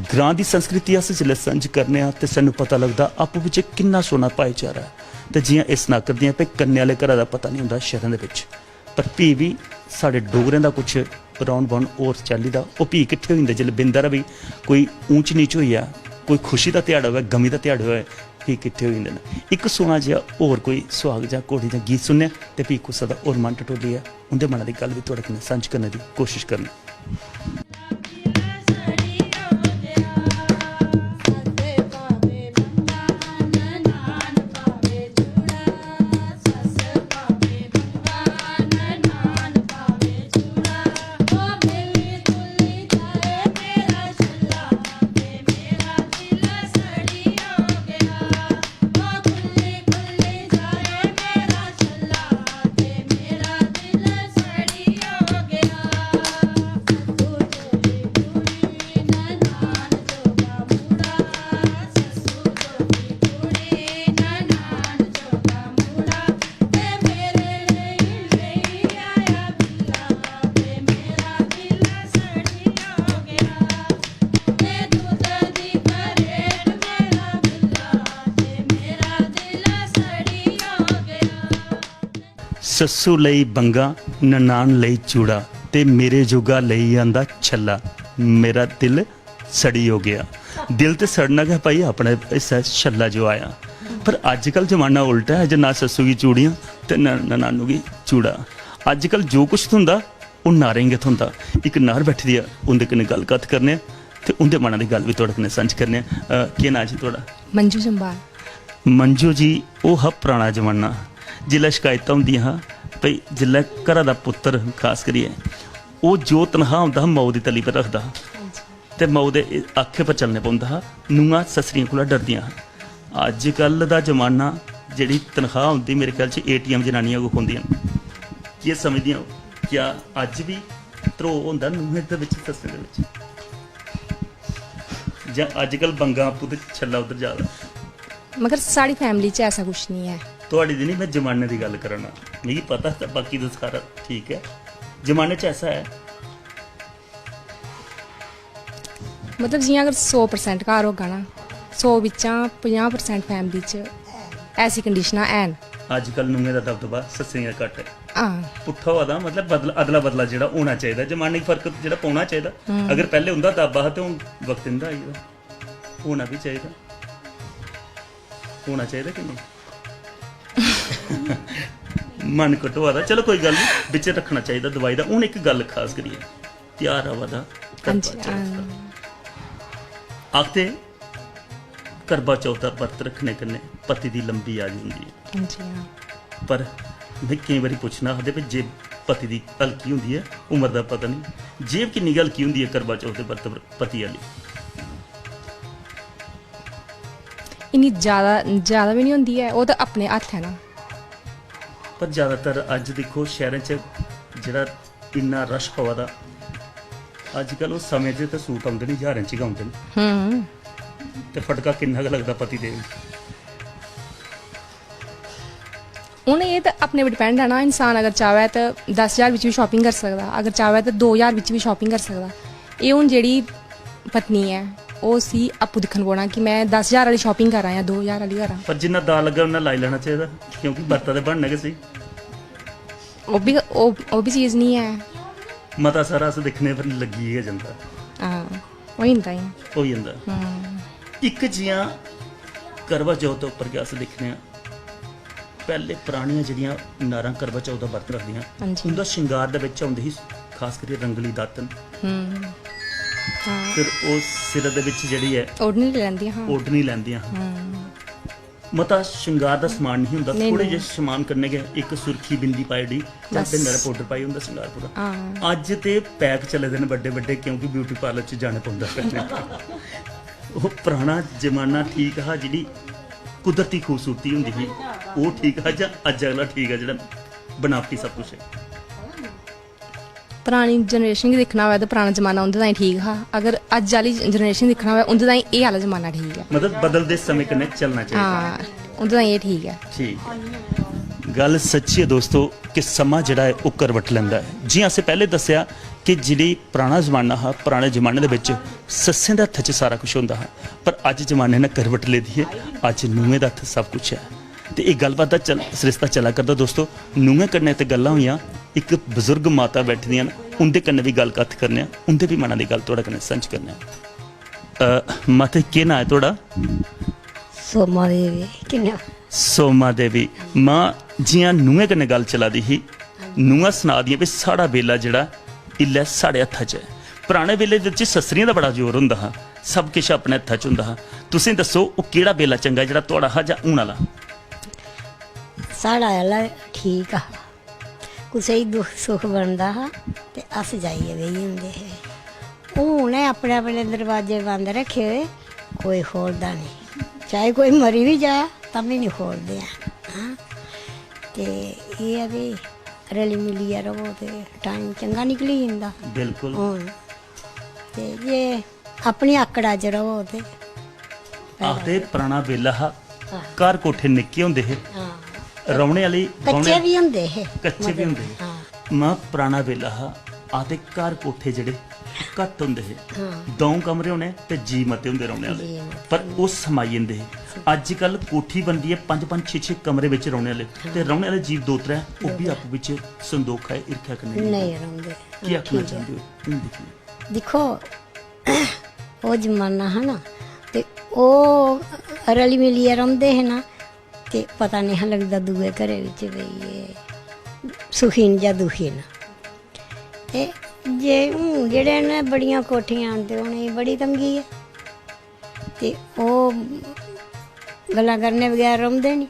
ग्रां दी संस्कृति अस जिसलै संझ करने आं ते सानूं पता लगदा आपूं बिच्चें किन्ना सोह्ना भाईचारा ऐ। ते जि'यां इस सनाकर दियां भई कन्ने आह्ले घरा दा पता निं होंदा शैह्रें दे बिच्च, पर फ्ही बी साढ़े डोगरें दा कुछ रौह्न बौह्न होर चाल्ली दा, ओह् फ्ही किट्ठे होई जंदे जिसलै बिंद हारा बी कोई ऊंच नीच होई जा, कोई खुशी दा ध्याड़ा होऐ, गमी दा ध्याड़ा होऐ, फ्ही किट्ठे होई जंदे न। इक सोह्ना जेहा होर कोई सुहाग जां घोड़ी जां गीत सुनने आं ते फ्ही कुसै दा होर मन टटोलियै उं'दे मनै दी गल्ल बी थुआढ़े कन्नै सांझी करने दी कोशश करने आं। सस्सू लेई बंगा, ननान लेई चूड़ा, ते मेरे जोगा लेई आंदा छल्ला, मेरा दिल सड़ी हो गया। दिल ते सड़ना गै भाई, अपने हिस्सै छल्ला जो आया। पर अज्जकल जमाना उल्टा ऐ, जे ना सस्सू गी चूड़ियां ते ना ननानू गी चूड़ा। अज्जकल जो कुछ थ्होंदा, ओह् नारें गी गै थ्होंदा। इक नार बैठी दी ऐ, उं'दे कन्नै गल्ल कत्थ करने आं ते उं'दे मना दी गल्ल बी थुआढ़े कन्नै सांझी करने आं। अ, केह् नांऽ जी थुआढ़ा? मंजू जम्बाल। मंजू जी, ओह् हा पराना जमाना, जिसलै शकैतां होंदियां हां भई जिसलै घरा दा पुत्तर खास करियै ओह् जो तनखाह् होंदा हा, माऊ दी तली पर रखदा हा ते माऊ दे आक्खे पर चलने पौंदा हा। नूंहां सस्सरियें कोला डरदियां हां। अज्जकल दा जमाना, जेह्ड़ी तनखाह् होंदी, मेरे ख्याल च एटीएम जनानियां गै खोंदियां न। केह् समझदियां ओ? क्या अज्ज बी ध्रोऽ होंदा नूहें दे बिच, सस्सें दे बिच? जां अज्जकल बंगा आपूं ते छल्ला उद्धर जा दा? मगर साढ़ी फैमिली च ऐसा कुछ नहीं ऐ। थुआढ़ी दी नहीं, में जमाने दी गल्ल करा ना। मिगी पता ते बाकी ते सारा ठीक ऐ। जमाने च ऐसा ऐ। मतलब जियां अगर सौ परसेंट घर होगा ना, सौ बिच्चा पंजाह् परसेंट फैमिली च ऐसी कंडीशनां हैन। अज्जकल नूहें दा दबदबा सस्सें दा घट्ट ऐ। हां। पुट्ठा होआ दा, मतलब बदला, अदला बदला जेह्ड़ा होना चाहिदा, जमाने गी फर्क जेह्ड़ा पौना चाहिदा। अगर पैह्ले उं'दा दाबा हा ते हून वक्त इं'दा आई गेदा, होना बी चाहिदा। होना चाहिदा कि नेईं? मन कटोआ दा, चलो कोई गल्ल नहीं, बिच रक्खना चाहिदा दवाई दा। हून इक गल्ल खास करियै, ध्यार आवा दा, करवा हां जी, चौथ दा। हां। आखदे करवा चौथ दा बर्त रक्खने कन्नै पति दी लंबी आयु होंदी ऐ। हां जी, हां। पर में केईं बारी पुच्छना, आखदे भी जे पति दी हल्की होंदी ऐ, उम्र दा पता नहीं, जेब किन्नी गै हल्की होंदी ऐ करवा चौथ दे बर्त पर पति आह्ली। इन्नी ज्यादा, ज्यादा बी नहीं होंदी ऐ, ओह् ते अपने हत्थ ऐ ना। पर ज्यादातर अज्ज दिक्खो शैह्रें च जेह्ड़ा इन्ना रश पवा दा, अज्जकल उस समें च ते सूट औंदे न, ज्हारें च गै औंदे न। हम्म। ते फटका किन्ना गै लगदा पति देव गी। हून एह् ते अपने पर डिपैंड ऐ ना, इंसान अगर चाह्वै ते दस ज्हार बिच्च बी शापिंग करी सकदा, अगर चाह्वै ते दो ज्हार बिच्च बी शापिंग करी सकदा। एह् हून जेह्ड़ी पत्नी ऐ, ओह् उसी आपूं दिक्खन पौना कि में दस ज्हार आह्ली शापिंग करां जां दो ज्हार आह्ली करां। पर जिन्ना दाऽ लग्गै उन्ना लाई लैना चाहिदा, क्योंकि बर्ता ते बनना गै स्हेई। ओह् बी, ओह्, ओह् बी चीज निं ऐ। मता सारा अस दिक्खने पर लग्गी गै जंदा। हां, होई जंदा इ'यां। होई जंदा। हम्म। इक जि'यां करवा चौथ उप्पर गै अस दिक्खने आं, पैह्ले परानियां जेह्ड़ियां नारां करवा चौथ दा बर्त रखदियां, हां जी। उं'दा श्रृंगार दे बिच होंदी ही, खास करियै रंगली दातन। हम्म। हां। फिर ओह् सिरै दे बिच जेह्ड़ी ऐ, ओढ़नी लैंदियां हां। ओढ़नी लैंदियां हां। हम्म। मता श्रृंगार दा समान नहीं होंदा, नेईं, थोड़े नेईं। जे समान कन्नै गै इक सुर्खी बिंदी पाई ओड़ी, चल बस। ते मेरा पाउडर पाई होंदा श्रृंगार पूरा। हां। अज्ज ते पैक चले दे न बड्डे बड्डे, क्योंकि ब्यूटी पार्लर च जाना पौंदा। ओह् पराना जमाना ठीक हा, जेह्ड़ी कुदरती खूबसूरती होंदी ही, ओह् ठीक हा जां अज्ज आह्ला ठीक ऐ जेह्ड़ा बनावटी सब कुछ ऐ? परानी जनरेशन गी दिक्खना होऐ ते पराना जमाना उं'दे ताईं ठीक हा, अगर अज्ज आह्ली जनरेशन दिक्खना होऐ उं'दे ताईं एह् आह्ला जमाना ठीक ऐ। मतलब बदलदे समें कन्नै चलना चाहिदा। हां, उं'दे ताईं एह् ठीक ऐ। ठीक। गल्ल सच्ची ऐ दोस्तो कि समां जेह्ड़ा ऐ ओह् करवट लैंदा ऐ। जि'यां असें पैह्लें दस्सेआ कि जेह्ड़ी पराना जमाना हा, पराने जमाने दे बिच सस्सें दे हत्थै च सारा कुछ होंदा हा, पर अज्ज जमाने ने करवट लेदी ऐ, अज्ज नूहें दे हत्थ सब कुछ ऐ। ते एह् गल्लबात दा चल-, सरिस्ता चला करदा दोस्तो। नूहें कन्नै ते गल्लां होइयां, इक बजुर्ग माता बैठी दियां न, उं'दे कन्नै बी गल्ल कत्थ करने आं, उं'दे बी मना दी गल्ल थुआढ़े कन्नै सांझ करने आं। अ, माता जी, केह् नांऽ ऐ थुआढ़ा? सोमा देवी। किन्ना? सोमा देवी। मां, जि'यां नूहें कन्नै गल्ल चला दी ही, नूहां सना दियां भी साढ़ा बेला जेह्ड़ा इल्लै साढ़े हत्था च ऐ। पराने बेले च सस्सरियें दा बड़ा जोर होंदा हा, सब किश अपने हत्था च होंदा हा। तुसें दस्सो, ओह् केह्ड़ा बेला चंगा जेह्ड़ा थुआढ़ा हा जां हून आह्ला? साढ़ा आह्ला ठीक हा। कुसै गी दुख सुख बनदा हा ते अस जाइयै बेही जंदे हे। हून एह् अपने अपने दरवाजे बंद रक्खे दे, कोई खोलदा नेईं। चाहे कोई मरी बी जा, तां बी नेईं खोलदे हैन। हां। ते एह् ऐ भी रली मिलियै र'वो ते टाइम चंगा निकली जंदा। बिल्कुल। हून ते जे अपनी आकड़ा च र'वो ते आखदे पराना बेला हा, हां। घर कोठे निक्के होंदे हे, हां। रौह्ने आह्ली, कच्चे बी होंदे हे। कच्चे बी होंदे हे। हां। मां, पराना बेला हा, आखदे घर कोठे जेह्ड़े घट्ट होंदे हे, हां। द'ऊं कमरे होने ते जी मते होंदे रौह्ने आह्ले, जी मते पर होंदे। ओह् समाई जंदे हे। अज्जकल कोठी बनदी ऐ, पंज पंज छे छे कमरे बिच रौह्ने आह्ले, हां। ते रौह्ने आह्ले जीव दो त्रै, ओह् बी दो त्रै। आपूं बिच संदोखा ऐ, हिरखै कन्नै नेईं नेईं रौंह्दे। रौंह्दे। केह् हां, आखना ठीक ऐ। चांह्दे ओ? हून दिक्खिए। दिक्खो, ओह् जमाना हा ना, ते ओह् रली मिलियै रौंह्दे हे ना, ते पता नेईं हा लगदा दूए घरै बिच भई एह् सुखी न जां दुखी न। ते जे हून जेह्ड़े न बड़ियां कोठियां न, ते उ'नेंगी बड़ी तंगी ऐ। ते ओह् गल्लां करने बगैर रौंह्दे निं।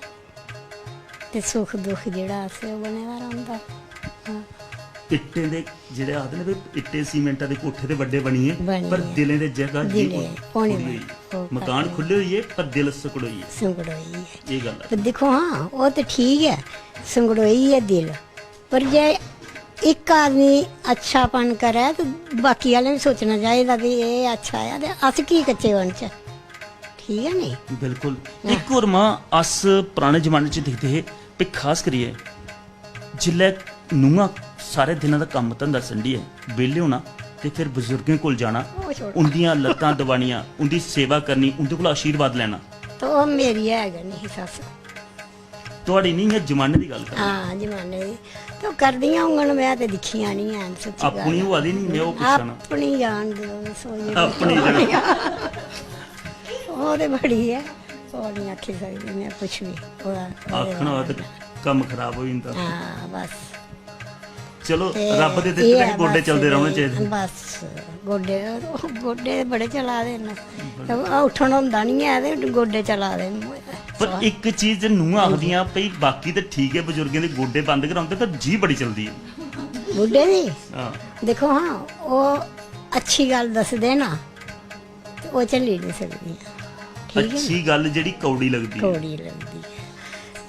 ते सुख दुख जेह्ड़ा असें ओह् बने दा रौंह्दा। हां। इट्टें दे जेह्ड़े आखदे न, इट्टें सीमेंटा दे कोठे ते बड्डे बनिये, बनिये। पर दिलें दे जगह जी दिलें कोठ-, होने थोड़ी वाले। होई। ओह् मकान घट्ट खु'ल्ले होई गे, पर दिल सकड़ोई गे। संगड़ोई ऐ। एह् गल्ल ऐ। पर दिक्खो हां, ओह् ते ठीक ऐ, संगड़ोई ऐ दिल, पर जे इक आदमी अच्छापन करै ते बाकी आह्लें बी सोचना चाहिदा कि एह् अच्छा ऐ ते अस की कच्चे बनचै, ठीक ऐ नी? बिल्कुल। इक होर मां, अस पराने जमाने च दिखदे हे, ते खास करियै जिसलै नूंहां सारे दिनै दा कम्म धंदा संडियै बेह्ले होना ते फिर बजुर्गें कोल जाना, ओह् छोड़ो। उंदियां लत्तां दबानियां, उंदी सेवा करनी, उंदे कोला आशीर्वाद लैना। ते ओह् मेरी है गै निं ही सस्स। थुआढ़ी निं, इ'यां जमाने दी गल्ल करनी। हां, जमाने दी। ते ओह् करदियां होङन, में ते दिक्खियां निं हैन, सच्ची गल्ल। अपनी होआ दी निं, में ओह् पुच्छा ना। अपनी जान देओ, सोइयै अपनी जान। ओह् ते बड़ी ऐ, ओह् निं आखी सकदी में कुछ बी। ओह्दा, ओह्दे आखना होऐ ते बारे च। कम्म खराब होई जंदा। हां, बस। चलो, ते रब्ब दे दित्ते एह् दे ऐ गोड्डे बस, चलदे रौह्ने चाहिदे। बस, गोड्डे, गोड्डे बड़े चला दे न। बड़े। ते उट्ठन होंदा निं ऐ ते गोड्डे चला दे न। पर इक चीज नूंहां आखदियां भई, बाकी ते ठीक ऐ, बजुर्गें दे गोड्डे बंद करांदे, पर जी बड़ी चलदी ऐ। बुड्ढे दी? हां। दिक्खो हां, ओह् अच्छी गल्ल दसदे ना, ते ओह् झल्ली निं सकदियां। ठीक ऐ ना? अच्छी गल्ल जेह्ड़ी कौड़ी लगदी ऐ। कौड़ी लगदी ऐ।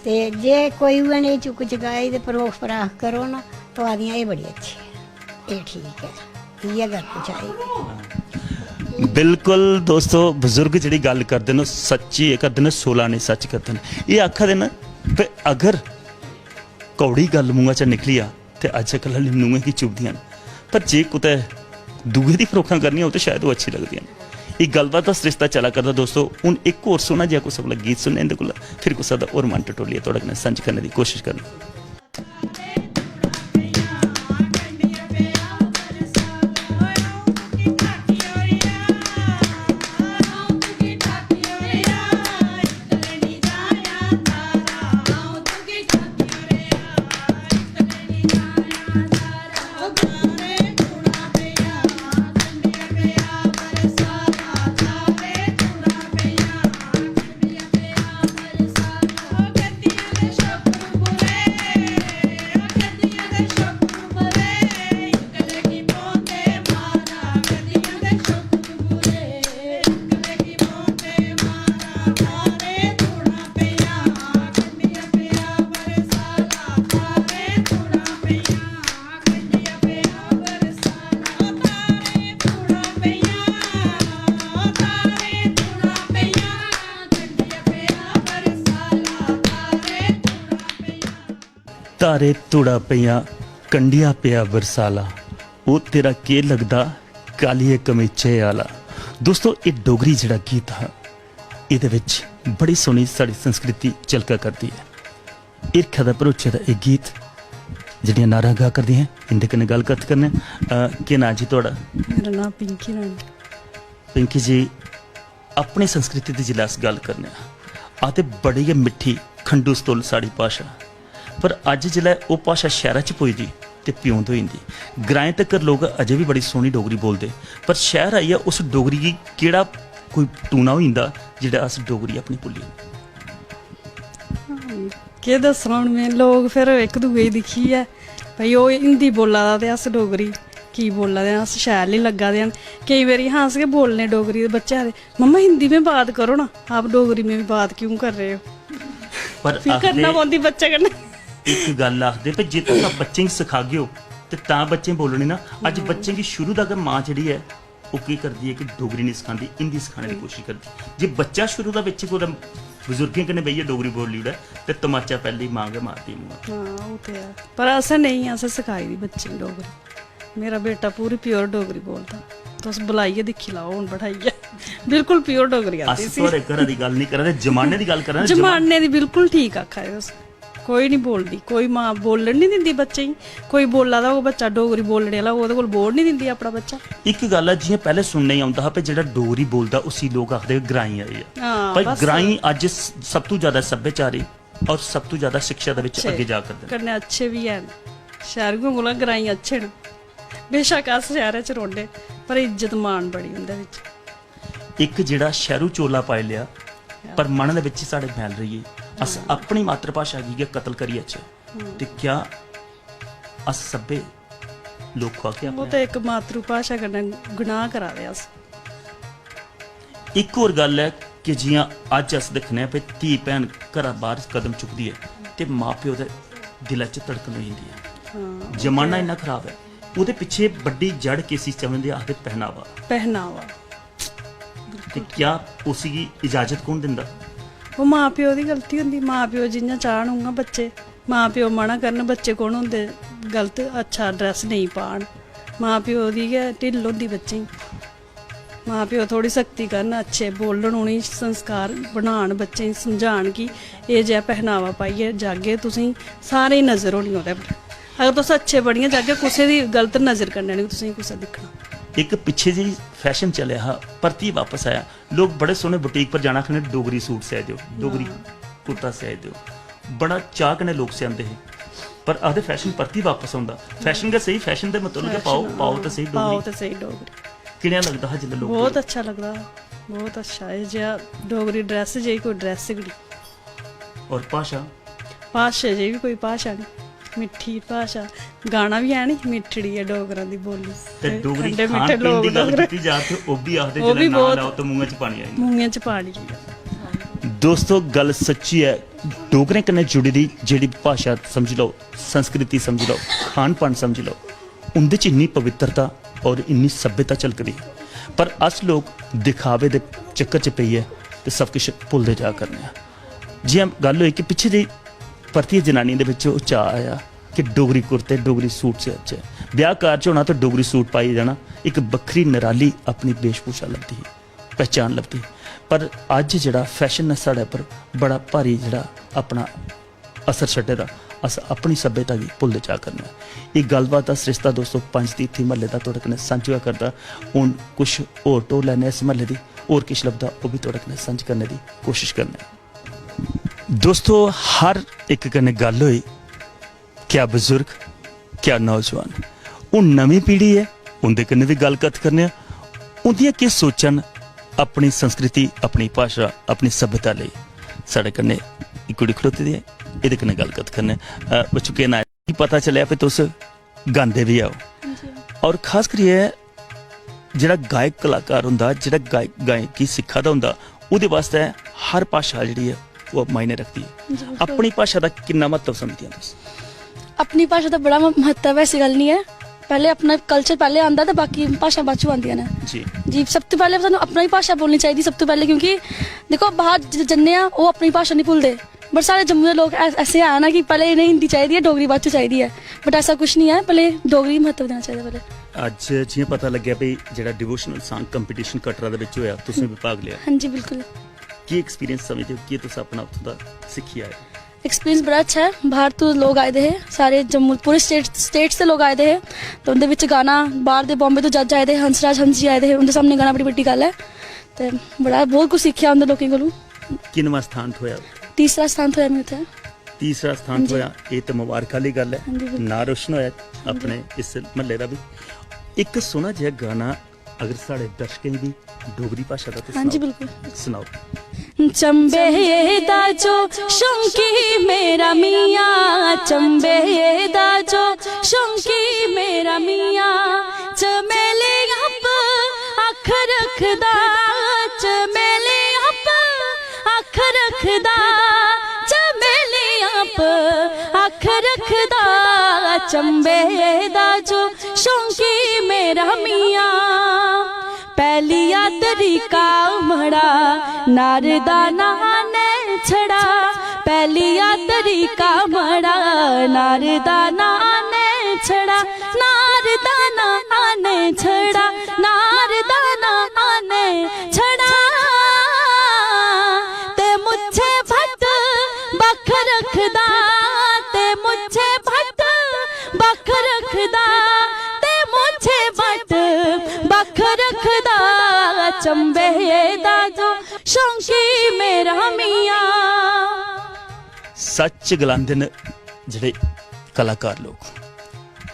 ते जे कोई उ'ऐ नेही चुक्क चकाई ते परोख पराख करो ना, तो आखदियां, "एह् बड़ी अच्छी ऐ, एह् ठीक ऐ, इ'यै करनी चाहिदी।" बिल्कुल दोस्तो, बजुर्ग जेह्ड़ी गल्ल करदे न, ओह् सच्ची करदे न, सोला नेईं सच्च करदे न। एह् आखा दे न, ते अगर कौड़ी गल्ल मुंहा चा निकली जा, ते अज्जकल आह्ली नूहें गी चुभदियां न, पर जे कुतै दूए दी फरोखां करनियां होन ते शायद ओह् अच्छी लगदियां न। एह् गल्लबात दा सरिस्ता चला करदा दोस्तो। हून इक होर सोह्ना जेहा कुसै कोला गीत सुनने इंदे कोला, फिर कुसै दा होर मन टटोलियै थुआढ़े कन्नै सांझ करने दी कोशश करनी। धारे धूड़ा पेइयां, कंडिया पेआ बरसाला, ओह् तेरा केह् लगदा कालिये कमीचे आह्ला। दोस्तो, एह् डोगरी जेह्ड़ा गीत हा, एह्दे बिच बड़ी सोह्नी साढ़ी संस्कृति झलका करदी ऐ। हिरखै दा भरोचे दा एह् गीत जेह्ड़ियां नारां गा करदियां, इं'दे कन्नै गल्ल कत्थ करने आं। अ, केह् नांऽ जी थुआढ़ा? मेरा नांऽ पिंकी रानी। पिंकी जी, अपनी संस्कृति दी जिसलै अस गल्ल करने आं, आखदे बड़ी गै मिट्ठी खंडू सतुल साढ़ी भाशा, पर अज्ज जिसलै ओह् भाशा शैह्रा च पुजदी ते प्योंद होई जंदी। ग्राएं तगर लोक अजें बी बड़ी सोह्नी डोगरी बोलदे, पर शैह्र आइयै उस डोगरी गी केह्ड़ा कोई टूना होई जंदा जेह्ड़ा अस डोगरी अपनी भुल्ली जन्ने। केह् दस्सां हून में, लोक फिर इक दूए गी दिक्खियै, भाई, ओह् हिंदी बोल्ला दा ते अस डोगरी की बोल्ला दे आं, अस शैल निं लग्गा दे न। केईं बारी, हां, अस गै बोलने डोगरी, ते बच्चे आखदे, "मम्मा, हिंदी में बात करो ना, आप डोगरी में भी बात क्यों कर रहे हो?" पर फिर करना आखदे पौंदी बच्चे कन्नै। इक गल्ल आखदे, भाई, जे तुस बच्चें गी सखागे ओ, ते तां बच्चें बोलनी ना। अज्ज हम्म। बच्चें गी शुरू दा गै मां जेह्ड़ी ऐ, ओह् केह् करदी ऐ कि डोगरी निं सखांदी, हिंदी सखाने दी कोशश करदी। जे बच्चा शुरू दा बिच कुतै बजुर्गें कन्नै बेहियै डोगरी बोली ओड़ै ते तमाचा पैह्लें मां गै मारदी मूंहा। हां, ओह् ते ऐ। पर असें नेईं, असें सखाई दी बच्चें गी डोगरी। मेरा बेटा पूरी pure डोगरी बोलदा। तुस बुलाइयै दिक्खी लैओ हून बठाइयै। बिल्कुल pure डोगरी आंदी अस इसी। थुआढ़े घरा दी गल्ल निं करा दे, जमाने दी गल्ल करा दे, जमा- जमाने दी बिल्कुल ठीक आखा दे तुस। कोई निं बोलदी, कोई मां बोलन निं दिंदी बच्चें गी। कोई बोल्ला दा होग बच्चा, डोगरी बोलने आह्ला होग, ओह्दे कोल बौह्न निं दिंदी अपना बच्चा। इक गल्ल ऐ, जि'यां पैह्लें सुनने गी औंदा हा भई जेह्ड़ा डोगरी बोलदा उसी लोक आखदे ग्राईं आई गेआ। हां, भाई बस। ग्राईं अज्ज स-, सब तों जैदा सभ्याचारी और सब तों जैदा शिक्षा दे बिच अच्छे, अग्गें जा करदे न। कन्नै अच्छे बी हैन। शैह्रुएं कोला ग्राईं अच्छे न। बेशक्क अस शैह्रै च रौह्ने, पर इज्जत मान बड़ी उं'दे बिच। इक जेह्ड़ा शैह्रू चोला पाई लेआ, पर मन दे बिच साढ़े मैल रेही गेई। अस हम्म। अपनी मातृभाशा गी गै कत्ल करी जाचै, हम्म। ते क्या अस सब्भे लोक खुआगे ओह् अपने ते आप? इक मातृभाशा कन्नै गुनाह करा दे अस। इक होर गल्ल ऐ कि जि'यां अज्ज अस दिक्खने आं भई धी भैन घरा बाह्र कदम चुकदी ऐ ते मां प्यो दे दिलै च धड़कन होई जंदी ऐ। हां, जमाना इन्ना खराब ऐ, ओह्दे पिच्छे बड्डी जड़ किस चीज च आंदी? आखदे पहनावा। पहनावा। ते क्या उसी गी इजाजत कौन दिंदा? ओह् मां प्यो दी गलती होंदी। मां प्यो जि'यां चाह्न उ'आं बच्चे, मां प्यो मना करन, बच्चे कौन होंदे गलत, अच्छा ड्रैस नेईं पान? मां प्यो दी गै ढिल्ल होंदी बच्चें गी। मां प्यो थोह्ड़ी सख्ती करन, अच्छे बोलन, उ'नेंगी संस्कार बनान, बच्चें गी समझान कि एह् जेहा पहनावा पाइयै जागे, तुसेंगी सारें गी नजर होनी ओह्दे पर। अगर तुस अच्छे बनियै जागे, कुसै दी गलत नजर कन्नै निं तुसेंगी कुसै दिक्खना। इक पिच्छे जेही फैशन चलेआ हा, परतियै बापस आया, लोक बड़े सोह्ने बुटीक पर जाना, आखने डोगरी सूट सिआई देओ, डोगरी कुर्ता सिआई देओ। बड़ा चाऽ कन्नै लोक सिआंदे हे, पर आखदे फैशन परतियै बापस औंदा। फैशन गै स्हेई, फैशन दे मतलब गै पाओ, पाओ ते स्हेई पाओ डोगरी। ते स्हेई डोगरी। कि'नेहा लगदा हा जिसलै लोक बहुत अच्छा लगदा हा, बहुत अच्छा। एह् जेहा डोगरी ड्रैस जेही कोई ड्रैस गै निं। और भाशा? भाशा जेही बी कोई भाशा निं, मिट्ठी भाशा। गाना बी है नी, मिट्ठड़ी ऐ डोगरां दी बोली। ते डोगरी खंडे खान मिट्ठे पीन लोक दी गल्ल डोगरे। कीती जा ते ओह् बी आखदे ओह् जेल्लै बी नांऽ बहुत लैओ ते मूंहें च पानी आई जंदा। मूंहें च पानी। दोस्तो, गल्ल सच्ची ऐ, डोगरें कन्नै जुड़ी दी जेह्ड़ी भाशा समझी लैओ, संस्कृति समझी लैओ, खान पान समझी लैओ, उं'दे च इन्नी पवित्रता और इन्नी सभ्यता झलकदी ही। पर अस लोक दिखावे दे चक्कर च पेइयै ते सब किश भुलदे जा करने आं। जि'यां गल्ल होई कि पिच्छे जेही परतियै जनानियें दे बिच ओह् चाऽ आया कि डोगरी कुर्ते, डोगरी सूट सियाचै। ब्याह् कारज होना ते डोगरी सूट पाइयै जाना, इक बक्खरी नराली अपनी वेशभूषा लभदी ही, पहचान लभदी ही। पर अज्ज जेह्ड़ा फैशन ने साढ़े पर बड़ा भारी जेह्ड़ा अपना असर छड्डे दा, अस अपनी सभ्यता गी भुलदे जा करने आं। एह् गल्लबात दा सरिस्ता दोस्तो पंज तीर्थी म्हल्ले दा थुआढ़े कन्नै सांझा होआ करदा। हून कुछ होर टोर लैने आं इस म्हल्ले दी, होर किश लभदा ओह् बी थुआढ़े कन्नै सांझ करने दी कोशिश करने आं। दोस्तो, हर इक कन्नै गल्ल होई, क्या बजुर्ग, क्या नौजवान। हून नमीं पीढ़ी ऐ, उं'दे कन्नै बी गल्ल कत्थ करने आं। उं'दियां केह् सोचां न अपनी संस्कृति, अपनी भाशा, अपनी सभ्यता लेई? साढ़े कन्नै इक कुड़ी खड़ोती दी ऐ, एह्दे कन्नै गल्ल कत्थ करने आं। अ, बच्चू, केह् नांऽ ऐ? पता चलेआ भई तुस गांदे बी आओ। जी। और खास करियै जेह्ड़ा गायक कलाकार होंदा, जेह्ड़ा गायक, गायकी सिक्खा दा होंदा, ओह्दे बास्तै हर भाशा जेह्ड़ी ऐ, ओह् मायने रखदी ऐ। जी, बिल्कुल। अपनी भाशा दा किन्ना म्हत्तव समझदियां तुस? अपनी भाशा दा बड़ा म-, म्हत्तव ऐ, ऐसी गल्ल निं ऐ। पैह्लें अपना culture पैह्लें आंदा ते बाकी भाशा बाद च आंदियां न। जी। जी, सब तों पैह्लें सानूं अपनी भाशा बोलनी चाहिदी सब तों पैह्लें, क्योंकि दिक्खो, बाह्र ज-, जन्ने आं, ओह् अपनी भाशा निं भुलदे। But साढ़े जम्मू दे लोक ऐ-, ऐसे हैन ना कि पैह्लें इ'नें हिंदी चाहिदी ऐ, डोगरी बाद च चाहिदी ऐ। But ऐसा कुछ निं ऐ, पैह्लें डोगरी गी म्हत्तव देना चाहिदा पैह्लें। अज्ज जि'यां पता लग्गेआ भई जेह्ड़ा devotional song competition कटरा दे बिच होआ, तुसें बी भाग लेआ। हां जी, बिल्कुल। केह् experience समझदे ओ, केह् तुस अपना उत्थूं दा सिक्खी आए? Experience बड़ा अच्छा ऐ। बाह्र तों लोक आए दे हे, सारे जम्मू, पूरे state, states दे लोक आए दे हे। ते उं'दे बिच गाना, बाह्र दे Bombay तों judge आए दे हे, हंसराज हंस जी आए दे हे, उं'दे सामनै गाना बड़ी बड्डी गल्ल ऐ। ते बड़ा, बहुत कुछ सिक्खेआ उं'दे लोकें कोलू। किन्नवां स्थान थ्होआ? तीसरा स्थान थ्होआ मिगी उत्थै। तीसरा स्थान जी। थ्होआ, एह् ते मुबारक आह्ली गल्ल ऐ। हां जी, बिल्कुल। नांऽ रोशन होआ अपने इस म्हल्ले दा बी। इक सोह्ना जेहा गाना अगर साढ़े दर्शकें गी डोगरी भाशा दा ते हां जी, सनाओ। बिल्कुल। सनाओ। चंबे दा जो शौंकी मेरा मियां, चंबे दा जो शौंकी मेरा मियां, चमेलियां प अख रखदा, चमेलियां प अख रखदा, चमेलियां प अख रखदा, चंबे दा जो शौंकी मेरा मियां। पैह्लिया तरीका मड़ा, नार दा नां ने छड़ा। पैह्लिया तरीका मड़ा, नार दा नां ने छड़ा। नार दा नां ने छड़ा, नार दा नां ने छड़ा। ते मुच्छे भट्ट बक्ख रखदा, ते मुच्छे भट्ट बक्ख रखदा, ते मुच्छे भट्ट बक्ख रखदा, चंबे दा जो शौंकी मेरा मियां। सच्च गलांदे न जेह्ड़े कलाकार लोक,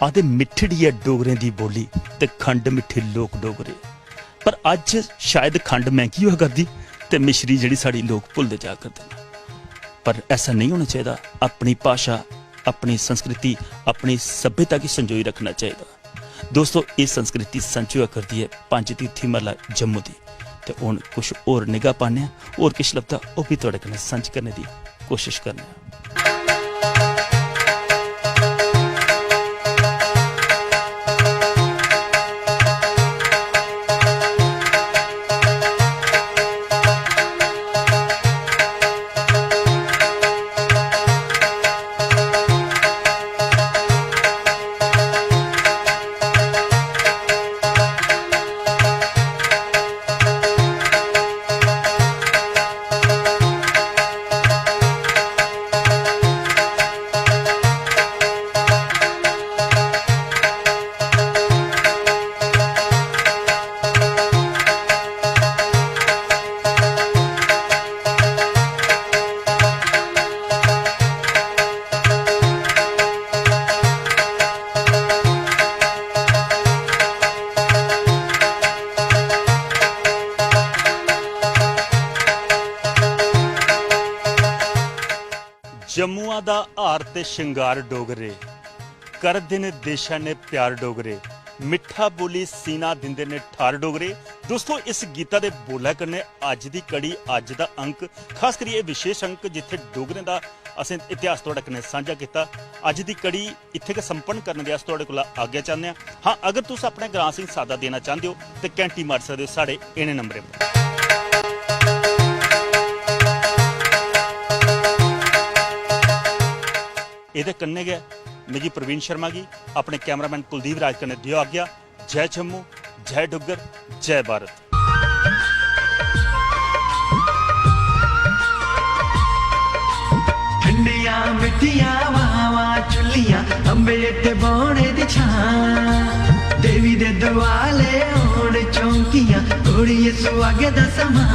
आखदे, "मिट्ठड़ी ऐ डोगरें दी बोली ते खंड मिट्ठे लोक डोगरे।" पर अज्ज शायद खंड मैंह्गी होआ करदी ते मिश्री जेह्ड़ी साढ़ी लोक भुलदे जा करदे न। पर ऐसा नेईं होना चाहिदा। अपनी भाशा, अपनी संस्कृति, अपनी सभ्यता गी संजोई रक्खना चाहिदा। दोस्तो, एह् संस्कृति संजोआ करदी ऐ पंज तीर्थी महला जम्मू दी। ते हून कुछ होर निगाह पाने आं, होर किश लभदा ओह् बी थुआढ़े कन्नै सांझ करने दी कोशिश करने आं। दा हार ते श्रृंगार डोगरे, करदे न देशा ने प्यार डोगरे, मिट्ठा बोली सीना दिंदे न ठार डोगरे। दोस्तो, इस गीता दे बोलै कन्नै अज्ज दी कड़ी, अज्ज दा अंक, खास करियै एह् विशेष अंक जित्थै डोगरें दा असें इतिहास थुआढ़े कन्नै सांझा कीता, अज्ज दी कड़ी इत्थै गै संपन्न करने दे अस थुआढ़े कोला आज्ञा चाह्न्ने आं। हां, अगर तुस अपने ग्रां असेंगी साद्दा देना चांह्दे ओ ते घैंटी मारी सकदे ओ साढ़े इ'नें नंबरें पर। एह्दे कन्नै गै मिगी प्रवीण शर्मा गी अपने कैमरामैन कुलदीप राज कन्नै देओ आज्ञा। जय जम्मू, जय डुग्गर, जय भारत। ठंडियां मिट्ठियां हवावां चुल्लियां, अम्बे ते बौने दी छां। देवी दे दुआले होन चौंकियां, ओड़िए सुहागे दा समां।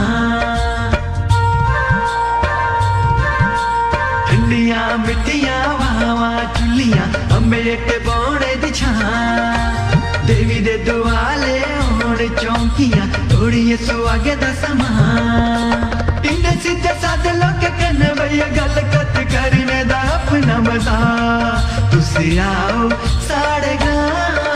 ठंडियां मिट्ठियां हवावां चुल्लियां, अम्बे ते बौने दी छां। देवी दे दुआले होन चौंकियां, ओड़िए सुहागे दा समां। इन्ने सिद्धे सादे लोकें कन्नै भैया गल्ल कत्थ करने दा अपना मजा। तुस आओ साढ़े ग्रां।